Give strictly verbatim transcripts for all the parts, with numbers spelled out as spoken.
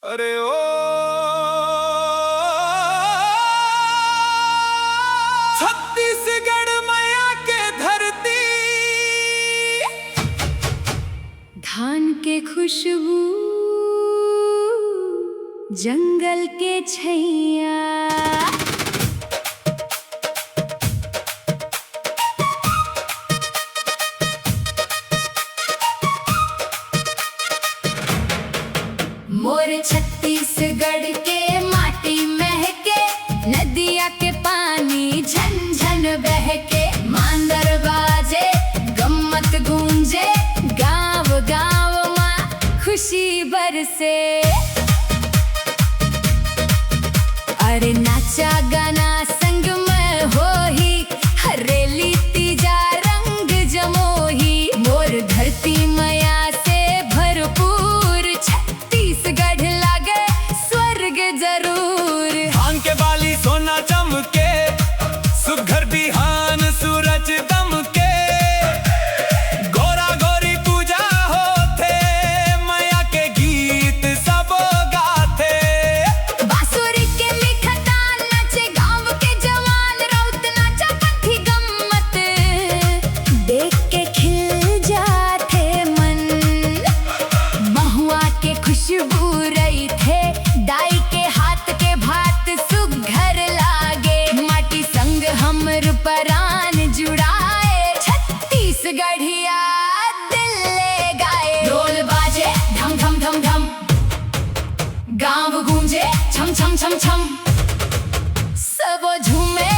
अरे ओ छत्तीसगढ़ मैया के धरती। धान के खुशबू, जंगल के छैया। मोर छत्तीसगढ़ के माटी महके, नदिया के पानी झन झन बहके। मांदर बाजे, गम्मत गूंजे, गांव गांव मा खुशी बरसे। अरे नाचा गाना संग में होही, हरेली तीजा रंग जमोही। मोर धरती मया से भरपूर, छत्तीसगढ़ लागे स्वर्ग जरूर। धान के बाली सोना चमके, सुघर बिहान सूरज दमके। गोरा गोरी पूजा होथे, मया के गीत सबो गाथे। बांसुरी के मीठा तान नाचे, गांव के जवान रउत नाचा, पंथी गम्मत देख के खिल जाथे मन। महुआ के खुशबू रहिथे, दाई के हाथ के भात सुघर लागे। माटी संग हमर परान जुड़ाए, छत्तीसगढ़िया दिल ले गाए। ढोल बाजे ढम ढम ढम ढम, गांव गूंजे छम छम छम छम। सबो झूमे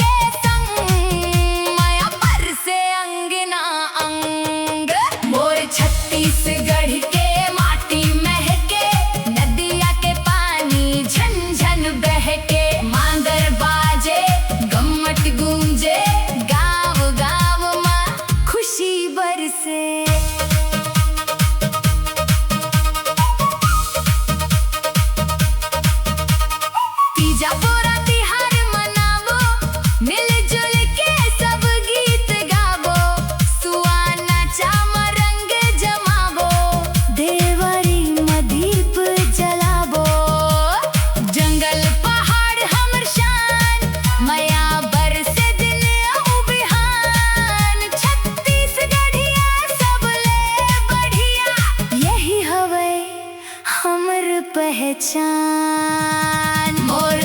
के संग, मया बरसे अंगना अंग। मोर छत्तीसगढ़ के माटी महके, नदिया के पानी झन झन बहके। मांदर बाजे, गम्मत गूंजे, गांव गांव मा खुशी बरसे। तीजा पोरा तिहार मनाबो, मिलजुल के सब गीत गाबो। सुआ नाचा म रंग जमाबो, देवरी म दीप जलाबो। जंगल पहाड़ हमर शान, मया बरसे दिन अउ बिहान। छत्तीसगढ़िया सबले बढ़िया, यही हवय हमर पहचान। मोर